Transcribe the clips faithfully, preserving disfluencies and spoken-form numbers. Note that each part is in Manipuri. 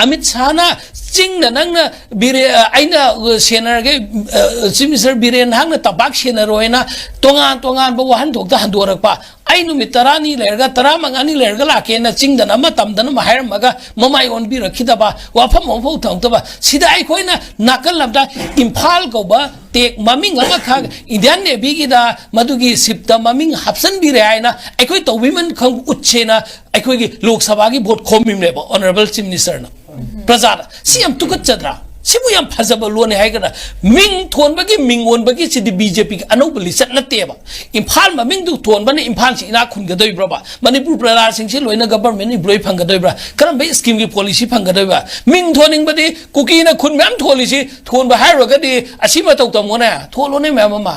ꯑꯃꯤꯠ ꯁꯥꯍꯅ ꯆꯤꯡꯗ ꯅꯪꯅ ꯕꯤꯔꯦ-, ꯑ, ꯑꯩꯅ, ꯑ, ꯁꯦꯟꯅꯔꯒꯦ, ꯑ, ꯆꯤꯐ ꯃꯤꯅꯤꯁꯇꯔ ꯕꯤꯔꯦꯟ ꯅꯍꯥꯛꯅ ꯇꯝꯄꯥꯛ ꯁꯦꯟꯅꯔꯣꯏꯅ ꯇꯣꯉꯥꯟ ꯇꯣꯉꯥꯟꯕ ꯋꯥꯍꯟꯊꯣꯛꯇ ꯍꯟꯗꯣꯔꯛꯄ꯫ ꯑꯩ ꯅꯨꯃꯤꯠ ꯇꯔꯥꯅꯤ ꯂꯩꯔꯒ, ꯇꯔꯥꯃꯉꯥꯅꯤ ꯂꯩꯔꯒ ꯂꯥꯛꯀꯦꯅ ꯆꯤꯡꯗꯅ ꯑꯃ ꯇꯝꯗꯅ ꯑꯃ ꯍꯥꯏꯔꯝꯃꯒ ꯃꯃꯥꯏ ꯑꯣꯟꯕꯤꯔꯛꯈꯤꯗꯕ, ꯋꯥꯐꯝ ꯑꯃꯐꯥꯎ ꯊꯝꯃꯛꯇꯕ꯫ ꯁꯤꯗ ꯑꯩꯈꯣꯏꯅ ꯅꯥꯀꯜ ꯑꯃꯗ ꯏꯝꯐꯥꯜ ꯀꯧꯕ ꯇꯦꯛ ꯃꯃꯤꯡ ꯑꯃꯈꯛ ꯏꯟꯗꯤꯌꯥꯟ ꯅꯦꯚꯤꯒꯤꯗ ꯃꯗꯨꯒꯤ ꯁꯤꯞꯇ ꯃꯃꯤꯡ ꯍꯥꯞꯆꯤꯟꯕꯤꯔꯦ ꯍꯥꯏꯅ ꯑꯩꯈꯣꯏ ꯇꯧꯕꯤꯃꯟ ꯈꯪ ꯎꯠꯁꯦꯅ ꯑꯩꯈꯣꯏꯒꯤ ꯂꯣꯛ ꯁꯚꯥꯒꯤ ꯚꯣꯠ ꯈꯣꯝꯃꯤꯕꯅꯦꯕ, ꯑꯣꯅꯔꯦꯕꯜ ꯆꯤꯐ ꯃꯤꯅꯤꯁꯇꯔꯅ꯫ ꯄ꯭ꯔꯖꯥꯗ꯫ ꯁꯤ ꯌꯥꯝ ꯇꯨꯀꯠꯆꯗ꯭ꯔꯥ? ꯁꯤꯕꯨ ꯌꯥꯝ ꯐꯖꯕ ꯂꯣꯟꯅꯤ ꯍꯥꯏꯒꯗ꯭ꯔꯥ? ꯃꯤꯡ ꯊꯣꯟꯕꯒꯤ, ꯃꯤꯡ ꯑꯣꯟꯕꯒꯤ ꯁꯤꯗꯤ ꯕꯤ ꯖꯦ ꯄꯤꯒꯤ ꯑꯅꯧꯕ ꯂꯤꯆꯠ ꯅꯠꯇꯦꯕ꯫ ꯏꯝꯐꯥꯜ ꯃꯃꯤꯡꯗꯨ ꯊꯣꯟꯕꯅ ꯏꯝꯐꯥꯜꯁꯤ ꯏꯅꯥꯛ ꯈꯨꯟꯒꯗꯣꯏꯕ꯭ꯔꯕ? ꯃꯅꯤꯄꯨꯔ ꯄ꯭ꯔꯖꯥꯁꯤꯡꯁꯤ ꯂꯣꯏꯅ ꯒꯕꯔꯃꯦꯟ ꯏꯝꯄ꯭ꯂꯣꯌꯤ ꯐꯪꯒꯗꯣꯏꯕ꯭ꯔꯥ? ꯀꯔꯝꯕ ꯁ꯭ꯀꯤꯝꯒꯤ ꯄꯣꯂꯤꯁꯤ ꯐꯪꯒꯗꯣꯏꯕ꯭ꯔꯥ? ꯃꯤꯡ ꯊꯣꯟꯅꯤꯡꯕꯗꯤ ꯀꯨꯀꯤꯅ ꯈꯨꯟ ꯃꯌꯥꯝ ꯊꯣꯜꯂꯤꯁꯤ ꯊꯣꯟꯕ ꯍꯥꯏꯔꯨꯔꯒꯗꯤ ꯑꯁꯤ ꯃꯇꯧ ꯇꯝꯃꯣꯅꯦ, ꯊꯣꯜꯂꯣꯅꯦ ꯃꯌꯥꯝ ꯑꯃ꯫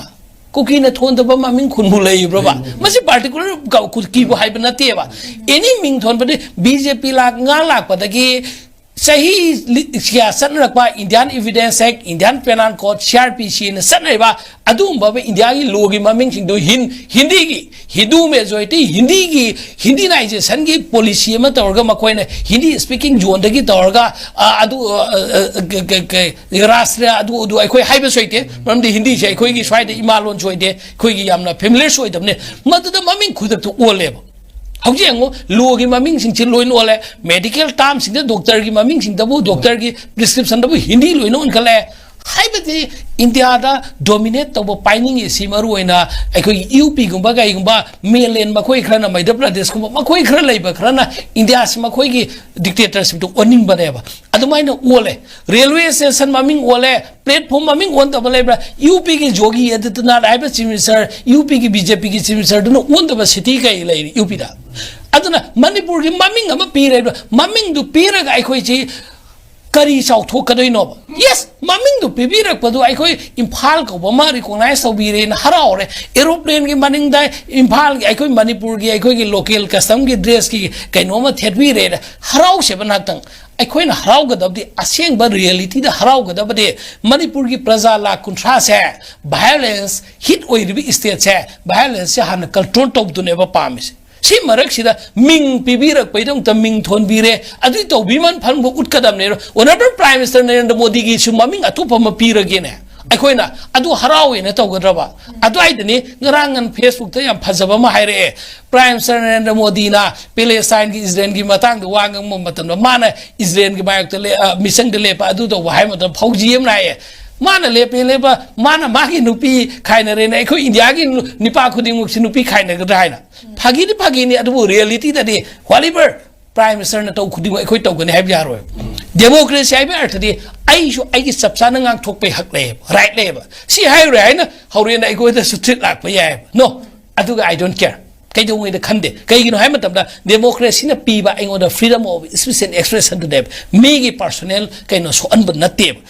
ꯀꯨꯀꯤꯅ ꯊꯣꯟꯗꯕ ꯃꯃꯤꯡ ꯈꯨꯟꯕꯨ ꯂꯩꯕ꯭ꯔꯕ? ꯂꯩ, ꯂꯩ꯫ ꯃꯁꯤ ꯄꯥꯔꯇꯤꯀꯨꯂꯔ ꯀꯨꯀꯤꯕꯨ ꯍꯥꯏꯕ ꯅꯠꯇꯦꯕ꯫ ꯑꯦꯅꯤ ꯃꯤꯡ ꯊꯣꯟꯕꯗꯤ ꯕꯤ ꯖꯦ ꯄꯤ ꯂꯥꯛ ꯉꯥ ꯂꯥꯛꯄꯗꯒꯤ ꯆꯍꯤ ꯂꯤ-, ꯀꯌꯥ ꯆꯠꯅꯔꯛꯄ Indian Evidence Act, Indian Penal Code, C R P ꯁꯤꯅ ꯆꯠꯅꯔꯤꯕ ꯑꯗꯨꯒꯨꯝꯕ ꯏꯟꯗꯤꯌꯥꯒꯤ ꯂꯣꯒꯤ ꯃꯃꯤꯡꯁꯤꯡꯗꯨ ꯍꯤꯟ-, ꯍꯤꯟꯗꯤꯒꯤ, ꯍꯤꯟꯗꯨ ꯃꯦꯖꯣꯔꯤꯇꯤ, ꯍꯤꯟꯗꯤꯒꯤ, ꯍꯤꯟꯗꯤꯅꯥꯏꯖꯦꯁꯟꯒꯤ ꯄꯣꯂꯤꯁꯤ ꯑꯃ ꯇꯧꯔꯒ ꯃꯈꯣꯏꯅ ꯍꯤꯟꯗꯤ ꯁ꯭ꯄꯤꯀꯤꯡ ꯖꯣꯟꯗꯒꯤ ꯇꯧꯔꯒ, ꯑ, ꯑꯗꯨ, ꯑ, ꯑ, ꯑ, ꯀ-, ꯀ-, ꯀ-, ꯔꯥꯁꯇ꯭ꯔ ꯑꯗꯨ, ꯑꯗꯨ ꯑꯩꯈꯣꯏ ꯍꯥꯏꯕꯁꯨ ꯍꯩꯇꯦ, ꯃꯔꯝꯗꯤ ꯍꯤꯟꯗꯤꯁꯦ ꯑꯩꯈꯣꯏꯒꯤ ꯁ꯭ꯋꯥꯏꯗ ꯏꯃꯥ ꯂꯣꯟꯁꯨ ꯑꯣꯏꯗꯦ, ꯑꯩꯈꯣꯏꯒꯤ ꯌꯥꯝꯅ ꯐꯦꯃꯤꯂꯤꯌꯔꯁꯨ ꯑꯣꯏꯗꯕꯅꯤ꯫ ꯃꯗꯨꯗ ꯃꯃꯤꯡ ꯈꯨꯗꯛꯇ ꯑꯣꯜꯂꯦꯕ꯫ ꯍꯧꯖꯤꯛ ꯌꯦꯡꯉꯨ, ꯂꯣꯒꯤ ꯃꯃꯤꯡꯁꯤꯡꯁꯦ ꯂꯣꯏꯅ ꯑꯣꯜꯂꯦ, ꯃꯦꯗꯤꯀꯦꯜ ꯇꯥꯝꯁꯤꯡꯗ ꯗꯣꯛꯇꯔꯒꯤ ꯃꯃꯤꯡꯁꯤꯡꯗꯕꯨ, ꯗꯣꯛꯇꯔꯒꯤ ꯄ꯭ꯔꯤꯁꯀ꯭ꯔꯤꯞꯁꯟꯗꯕꯨ ꯍꯤꯟꯗꯤ ꯂꯣꯏꯅ ꯑꯣꯟꯈꯠꯂꯛꯑꯦ꯫ ꯍꯥꯏꯕꯗꯤ ꯏꯟꯗꯤꯌꯥꯗ ꯗꯣꯃꯤꯅꯦꯠ ꯇꯧꯕ ꯄꯥꯏꯅꯤꯡꯉꯤꯁꯤ ꯃꯔꯨ ꯑꯣꯏꯅ ꯑꯩꯈꯣꯏꯒꯤ ꯌꯨ ꯄꯤꯒꯨꯝꯕ ꯀꯩꯒꯨꯝꯕ ꯃꯦꯂꯦꯟ ꯃꯈꯣꯏ ꯈꯔꯅ, ꯃꯙ꯭ꯌ ꯄ꯭ꯔꯗꯦꯁꯀꯨꯝꯕ ꯃꯈꯣꯏ ꯈꯔ ꯂꯩꯕ ꯈꯔꯅ ꯏꯟꯗꯤꯌꯥꯁꯤ ꯃꯈꯣꯏꯒꯤ ꯗꯤꯛꯇꯦꯇꯔꯁꯤꯞꯇꯨ ꯑꯣꯟꯅꯤꯡꯕꯅꯦꯕ꯫ ꯑꯗꯨꯃꯥꯏꯅ ꯑꯣꯜꯂꯦ꯫ ꯔꯦꯜꯋꯦ ꯁ꯭ꯇꯦꯁꯟ ꯃꯃꯤꯡ ꯑꯣꯜꯂꯦ, ꯄ꯭ꯂꯦꯠꯐꯣꯝ ꯃꯃꯤꯡ ꯑꯣꯟꯗꯕ ꯂꯩꯕ꯭ꯔꯥ? ꯌꯨ ꯄꯤꯒꯤ ꯌꯣꯒꯤ ꯑꯥꯗꯤꯇ꯭ꯌꯅꯥꯊ ꯍꯥꯏꯕ ꯆꯤꯐ ꯃꯤꯅꯤꯁꯇꯔ, ꯌꯨ ꯄꯤꯒꯤ ꯕꯤ ꯖꯦ ꯄꯤꯒꯤ ꯆꯤꯐ ꯃꯤꯅꯤꯁꯇꯔꯗꯨꯅ ꯑꯣꯟꯗꯕ ꯁꯤꯇꯤ ꯀꯩ ꯂꯩꯔꯤ ꯌꯨ ꯄꯤꯗ? ꯑꯗꯨꯅ ꯃꯅꯤꯄꯨꯔꯒꯤ ꯃꯃꯤꯡ ꯑꯃ ꯄꯤꯔꯦꯕ, ꯃꯃꯤꯡꯗꯨ ꯄꯤꯔꯒ ꯑꯩꯈꯣꯏꯁꯤ ꯀꯔꯤ ꯆꯥꯎꯊꯣꯛꯀꯗꯣꯏꯅꯣꯕ? ꯌꯦꯁ, ꯃꯃꯤꯡꯗꯨ ꯄꯤꯕꯤꯔꯛꯄꯗꯨ ꯑꯩꯈꯣꯏ ꯏꯝꯐꯥꯜ ꯀꯧꯕ ꯑꯃ ꯔꯤꯀꯣꯛꯅꯥꯏꯖ ꯇꯧꯕꯤꯔꯦꯅ ꯍꯔꯥꯎꯔꯦ꯫ ꯑꯦꯔꯣꯄ꯭ꯂꯦꯟꯒꯤ ꯃꯅꯤꯡꯗ ꯏꯝꯐꯥꯜꯒꯤ, ꯑꯩꯈꯣꯏ ꯃꯅꯤꯄꯨꯔꯒꯤ, ꯑꯩꯈꯣꯏꯒꯤ ꯂꯣꯀꯦꯜ ꯀꯁꯇꯝꯒꯤ ꯗ꯭ꯔꯦꯁꯀꯤ ꯀꯩꯅꯣ ꯑꯃ ꯊꯦꯠꯄꯤꯔꯦꯅ ꯍꯔꯥꯎꯁꯦꯕ ꯉꯥꯛꯇꯪ꯫ ꯑꯩꯈꯣꯏꯅ ꯍꯔꯥꯎꯒꯗꯕꯗꯤ, ꯑꯁꯦꯡꯕ ꯔꯤꯌꯦꯂꯤꯇꯤꯗ ꯍꯔꯥꯎꯒꯗꯕꯗꯤ, ꯃꯅꯤꯄꯨꯔꯒꯤ ꯄ꯭ꯔꯖꯥ ꯂꯥꯈ ꯀꯨꯟꯊ꯭ꯔꯥꯁꯦ ꯚꯥꯏꯑꯣꯂꯦꯟꯁ ꯍꯤꯠ ꯑꯣꯏꯔꯤꯕ ꯁ꯭ꯇꯦꯠꯁꯦ, ꯚꯥꯏꯑꯣꯂꯦꯟꯁꯁꯦ ꯍꯥꯟꯅ ꯀꯟꯇ꯭ꯔꯣꯜ ꯇꯧꯗꯨꯅꯦꯕ ꯄꯥꯝꯃꯤꯁꯦ꯫ ꯁꯤ ꯃꯔꯛꯁꯤꯗ ꯃꯤꯡ ꯄꯤꯕꯤꯔꯛꯄꯩꯗꯃꯛꯇ ꯃꯤꯡ ꯊꯣꯟꯕꯤꯔꯦ, ꯑꯗꯨꯏ ꯇꯧꯕꯤꯃꯟ ꯐꯟꯕꯨ ꯎꯠꯀꯗꯕꯅꯦ꯫ Honourable Prime Minister ꯅꯔꯦꯟꯗ꯭ꯔ ꯃꯣꯗꯤꯒꯤꯁꯨ ꯃꯃꯤꯡ ꯑꯇꯣꯞꯄ ꯑꯃ ꯄꯤꯔꯒꯦꯅꯦ꯫ ꯑꯩꯈꯣꯏꯅ ꯑꯗꯨ ꯍꯔꯥꯎꯋꯦꯅ ꯇꯧꯒꯗ꯭ꯔꯕ? ꯑꯗꯨꯋꯥꯏꯗꯅꯤ ꯉꯔꯥꯡ ꯉꯟ Facebookꯇ ꯌꯥꯝ ꯐꯖꯕ ꯑꯃ ꯍꯥꯏꯔꯛꯑꯦ꯫ Prime Minister ꯅꯔꯦꯟꯗ꯭ꯔ ꯃꯣꯗꯤꯅ ꯄꯦꯂꯦꯁꯇꯥꯏꯟꯒꯤ ꯏꯖꯔꯦꯜꯒꯤ ꯃꯇꯥꯡꯗ ꯋꯥ ꯉꯥꯡꯕ ꯃꯇꯝꯗ ꯃꯥꯅ ꯏꯖꯔꯦꯜꯒꯤ ꯃꯥꯌꯣꯛꯇ ꯂꯦ-, ꯑ, ꯃꯤꯆꯪꯗ ꯂꯦꯞꯄ ꯑꯗꯨ ꯇꯧꯕ ꯍꯥꯏ ꯃꯇꯝꯗ ꯐꯧꯖꯤ ꯑꯃꯅ ꯍꯥꯏꯌꯦ꯫ ꯃꯥꯅ ꯂꯦꯞꯄꯦ ꯂꯦꯞꯄ, ꯃꯥꯅ ꯃꯥꯒꯤ ꯅꯨꯄꯤ ꯈꯥꯏꯅꯔꯦꯅ ꯑꯩꯈꯣꯏ ꯏꯟꯗꯤꯌꯥꯒꯤ ꯅꯨ-, ꯅꯤꯄꯥ ꯈꯨꯗꯤꯡꯃꯛꯁꯤ ꯅꯨꯄꯤ ꯈꯥꯏꯅꯒꯗ꯭ꯔꯥ ꯍꯥꯏꯅ꯫ ꯐꯥꯒꯤꯗꯤ ꯐꯥꯒꯤꯅꯤ, ꯑꯗꯨꯕꯨ realityꯗꯗꯤ whatever Prime Ministerꯅ ꯇꯧ ꯈꯨꯗꯤꯡꯃꯛ ꯑꯩꯈꯣꯏ ꯇꯧꯒꯅꯤ ꯍꯥꯏꯕ ꯌꯥꯔꯣꯏ꯫ Democracy ꯍꯥꯏꯕ ꯑꯔꯊꯗꯤ ꯑꯩꯁꯨ ꯑꯩꯒꯤ ꯆꯞ ꯆꯥꯅ ꯉꯥꯡꯊꯣꯛꯄꯩ ꯍꯛ ꯂꯩꯌꯦꯕ, right ꯂꯩꯌꯦꯕ꯫ ꯁꯤ ꯍꯥꯏꯔꯨꯔꯦ ꯍꯥꯏꯅ ꯍꯣꯔꯦꯟ ꯑꯩꯉꯣꯟꯗꯁꯨ threat ꯂꯥꯛꯄ ꯌꯥꯏꯌꯦꯕ꯫ No, ꯑꯗꯨꯒ I don't care꯫ ꯀꯩꯗꯧꯉꯩꯗ ꯈꯟꯗꯦ꯫ ꯀꯩꯒꯤꯅꯣ ꯍꯥꯏꯕ ꯃꯇꯝꯗ democracyꯅ ꯄꯤꯕ ꯑꯩꯉꯣꯟꯗ freedom of speech and expressionꯗꯨꯅꯦꯕ꯫ ꯃꯤꯒꯤ personal ꯀꯩꯅꯣ ꯁꯣꯛꯍꯟꯕ ꯅꯠꯇꯦꯕ꯫